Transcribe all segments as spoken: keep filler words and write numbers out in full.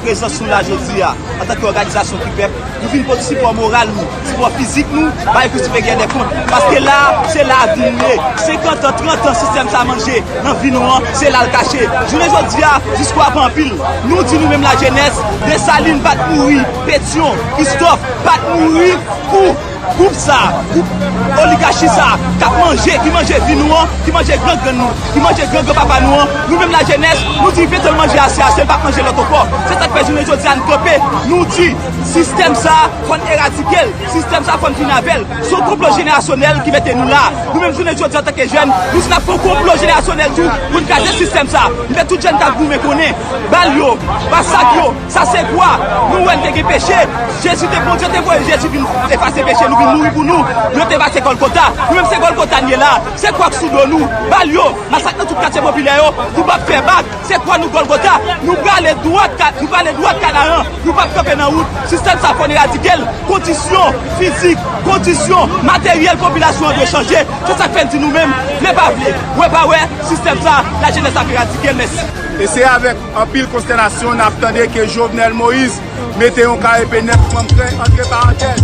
Prezans nou la jodi a, antanke òganizasyon Tripèp, nou vin pote sipò moral nou, sipò fizik nou, bay Kou Siperyè dè Kont. Paske la, se lavi nou ye. Senkant an, trant an, sistèm sa manje nan vi nou an, se la l kache. Jounen jodi a, diskou a pran anpil. Nou di nou menm lajenès, Desalin pa t mouri, Petyon, Kristòf pa t mouri pou gwoup sa, gwoup oligachi sa, k ap manje, ki manje vi nou an, ki manje gran grann nou, ki manje gran granpapa nou an. Nou menm lajenès, nou di, "Vye tan l manje ase, ase, l p ap manje lòt ankò." Se sa k fè jounen jodi a n kanpe, nou di, sistèm sa, fò n eradike l, sistèm sa, fò n fini avè l. Se yon konplo jenerasyonèl ki mete nou la. Nou menm jounen jodi a, antanke jèn, nou di n ap fè yon konplo jenerasyonèl tou pou n kraze sistèm sa. M fè tout jèn k ap goumen konnen, bal yo, masak yo, sa se kwa. Nou wè n te gen peche. Jezi te, Bondye te voye Jezi vin efase peche nou, vin mouri pou nou. Yo te efase Gòlgota. Nou menm se Gòlgota n ye la. Se kwa k sou do nou. Bal yo, masak nan tout katye popilè yo. Nou p ap fè bak. Se kwa nou Gòlgota. Nou prale dwat, ka- nou prale dwat Kanaran. Nou p ap kanpe nan wout. Sistèm sa fò n eradike l. Kondisyon fizik, kondisyon materyèl popilasyon an dwe chanje. Se sa k fè n di nou menm, vle pa vle, wè pa wè, sistèm sa, lajenès ap eradike l. Mèsi. E se avèk anpil konstènasyon n ap tande ke Jovenel Moïse mete yon karepe nèf manm krèy, antre parantèz,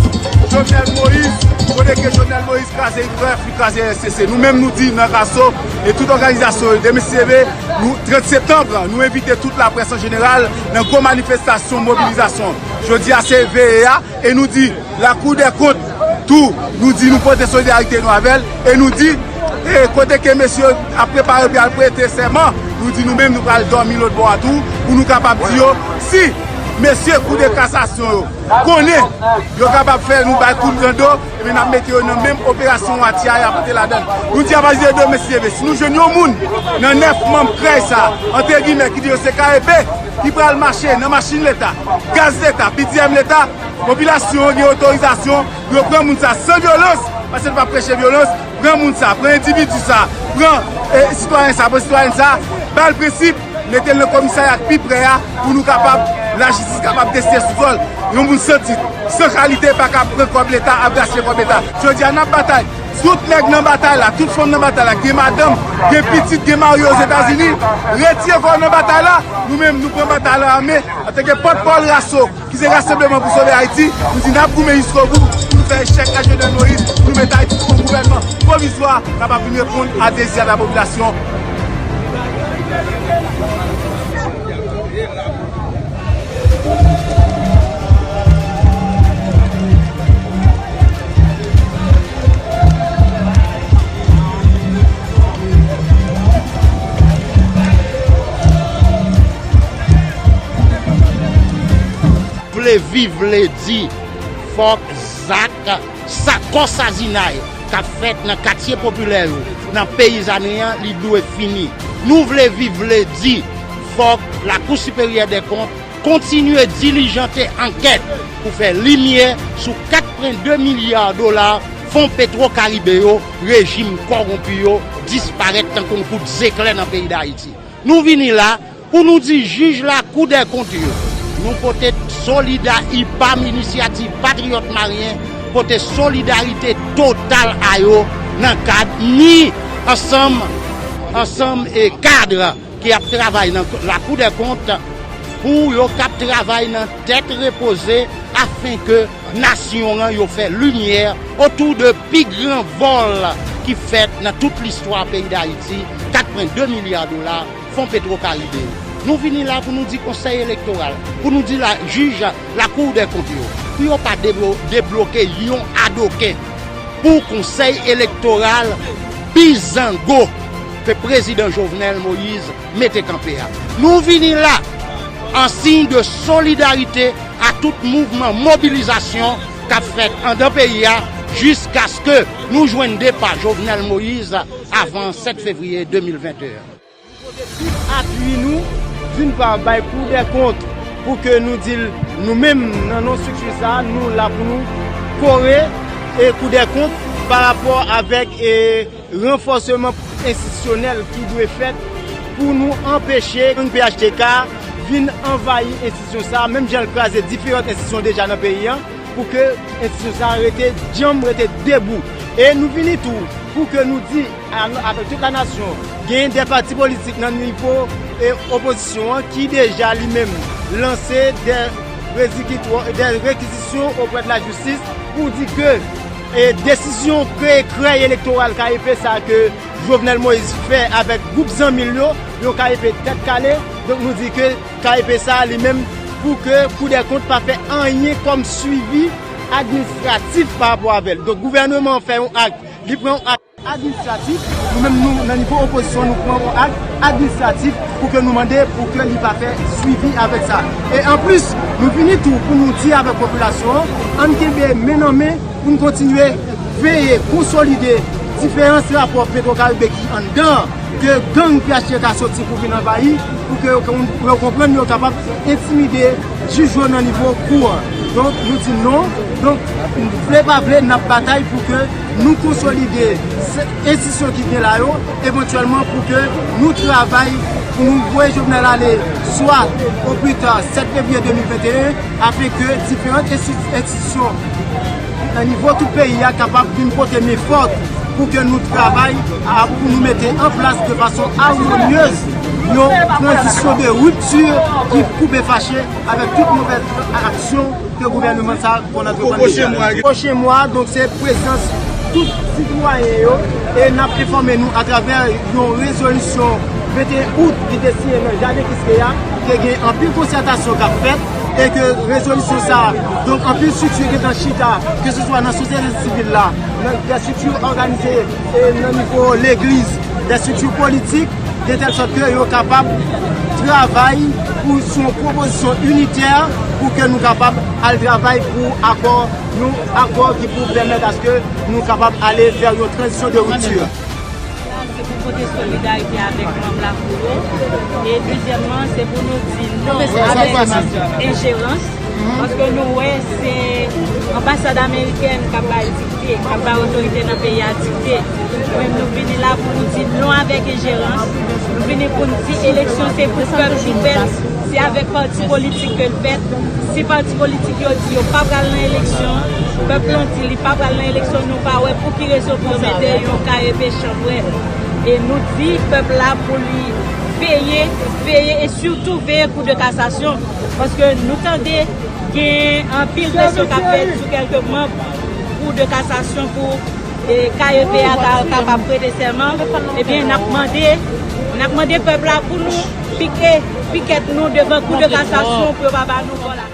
Jovenel Moïse, kote ke Jovenel Moïse kraze I P F, li kraze R S C C. Nou menm nou di nan Kaso e tout òganizasyon yo, demen si Dye vle, nou, trant septanm, nou envite tout laprès an jeneral nan gwo manifestasyon mobilizasyon. Jodi a se veye a, e nou di, Lakou dè Kont tou, nou di nou pote solidarite nou avè l, e nou di, e kote ke mesye ap prepare pou y al prete sèman, nou di nou menm nou pral dòmi lòt bò a tou, pou nou kapab di yo, si mesye Kou de Kasasyon yo konnen yo kapab fè nou bay kout nan do, ebyen n ap mete yo nan menm operasyon Watya y ap antre ladan l. Nou di apati de demen si Dye vle, si nou jwenn yon moun nan nèf manm krèy sa, antre gimè, ki di yo se karepe, ki pral mache nan machin Leta, gaz Leta, P D M Leta, popilasyon an gen otorizasyon pou yo pran moun sa san vyolans, paske n p ap preche vyolans, pran moun sa, pran endividi sa, pran, e, sitwayen sa, pran sitwayèn sa, ba l prensip, mete l nan komisarya k pi pre a pou nou kapab, lajistis kapab deside sou kò l. Yon moun san tit, san kalite pa ka pran kòb Leta, ap gaspiye kòb Leta. Jodi a n ap batay. Tout nèg nan batay la, tout fanm nan batay la, gen madanm, gen pitit, gen mari Ozetazini, retire kò w nan batay la. Nou menm, nou pran batay la an men. Antanke pòtpawòl Raso, ki se Rassemblement pour Sauver Haïti, nou di n ap goumen jiskobou pou nou fè echèk ak Jovenel Moïse, pou nou mete Ayiti sou yon gouvènman pwovizwa kapab vin reponn a dezi a lapopilasyon. Vle viv vle di, fòk zak sakòsazinay k ap fèt nan katye popilè yo, nan peyizani an, li dwe fini. Nou vle viv vle di, fòk Lakou Siperyè dè Kont kontinye dilijante ankèt pou fè limyè sou kat pwen de milya dola fon Petwo Karibe yo, rejim kòwonpi yo, disparèt tankou yon kout zeklè nan peyi Dayiti. Nou vini la pou nou di jij Lakou dè Kont yo, nou pote solida-, I P A M, Inisyativ Patriyòt Maryen, pote solidarite total a yo nan kad ni ansanm, ansanm e kad ki ap travay nan Lakou dè Kont pou yo kab travay nan tèt repoze afen ke nasyon an yo fè limyè otou de pi gran vòl ki fèt nan tout listwa peyi Dayiti, kat pwen de milya dola fon Petwo Karibe yo. Nou vini la pou nou di Konsèy Elektoral, pou nou di la, jij Lakou dè Kont yo, pou yo pa deblo-, debloke yon adoken pou Konsèy Elektoral bizango ke Prezidan Jovenel Moïse mete kanpe a. Nou vini la an siy de solidarite a tout mouvman mobilizasyon k ap fèt anndan peyi a jiskaske nou jwenn depa Jovenel Moïse avan sèt fevriye de mil venteyen. Nou pote tout apui nou, d'une part, bay Kou dè Kont pou ke nou di l, nou menm, nan non estrikti sa a, nou la pou nou kore e Kou dè Kont pa rapò avèk e ranfòseman enstitisyonèl ki dwe fèt pou nou anpeche gang P H T K vin anvayi enstitisyon sa a, menm jan l kraze diferan enstitisyon deja nan peyi a, pou ke enstitisyon sa a rete djanm, rete debou. E nou vini tou pou ke nou di a, avèk tout lanasyon, gen de pati politik nan nivo e opozisyon an ki deja li menm lanse de rezikitwa- de rekizisyon oprè de la jistis pou di ke e desizyon kreye krèy elektoral K E P sa ke Jovenel Moïse fè avèk gwoup zanmi l yo, yon K E P tèt kale. Donk nou di ke K E P sa li menm pou ke Kou dè Kont pa fè anyen kòm swivi administratif pa rapò avè l. Donk gouvènman an fè yon ak, li pran yon ak administratif, nou menm nou nan nivo opozisyon nou pran yon ak administratif pou ke nou mande pou ke li pa fè swivi avèk sa. E anplis, nou vini tou pou nou di avèk popilasyon an, ann kenbe men nan men pou n kontinye veye, konsolide diferans rapò Petwokaribe ki anndan, ke gang P H T K soti pou vin anvayi, pou ke yo konprann yo kapab entimide jij yo nan nivo kou an. Donk, nou di non. Donk, vle pa vle, n ap batay pou ke nou konsolide enstitisyon ki gen la yo, evantyèlman pou ke nou travay pou nou voye Jovenel ale, swa o pli ta sèt fevriye de mil venteyen, afin ke diferan enstitisyon nan nivo tout peyi a kapab vin pote men fò pou ke nou travay pou nou mete an plas de fason armonyez yon tranzisyon de ripti ki koupe fache avèk tout movèz aksyon ke gouvènman sa konn antreprann deja. Pwochen mwa, donk se prezans tout sitwayen yo, e n ap enfòme nou atravè yon rezolisyon venteyen out ki te siyen nan Jaden Kiskeya, te gen anpil konsètasyon k ap fèt, e ke rezolisyon sa, donk anpil estrikti gentan chita, keseswa nan sosyete sivil la, nan de estrikti òganize, e nan nivo legliz, de estrikti politik, de tèl sòt ke yo kapab travay pou sou yon pwopozisyon initè pou ke nou kapab al travay pou akò, yon akò ki pou pèmèt aske nou kapab ale vè yon tranzisyon de ripti. Se pou pote solidarite avèk manm lakou yo. E dezyèmman, se pou nou di non avèk enjerans. Paske nou wè se anbasad amerikèn k ap bay dikte, k ap bay otorite nan peyi a dikte. Nou menm nou vini la pou nou di non avèk enjerans. Nou vini pou n di eleksyon se pou pèp li fèt, se avèk pati politik ke l fèt. Si pati politik yo di yo pa pral nan eleksyon, pèp lan di li pa pral nan eleksyon, nou pa wè pou ki rezon pou yo mete yon K E P chanbrè. E nou di pèp la pou li veye, veye e sitou veye Kou de Kasasyon. Paske nou tande gen anpil presyon k ap fèt sou kèlke manm Kou de Kasasyon pou e, K E P a ka kapab prete sèman. Ebyen, n ap mande, n ap mande pèp la pou nou pike pikèt nou devan Kou de Kasasyon pou yo pa ba nou kò la.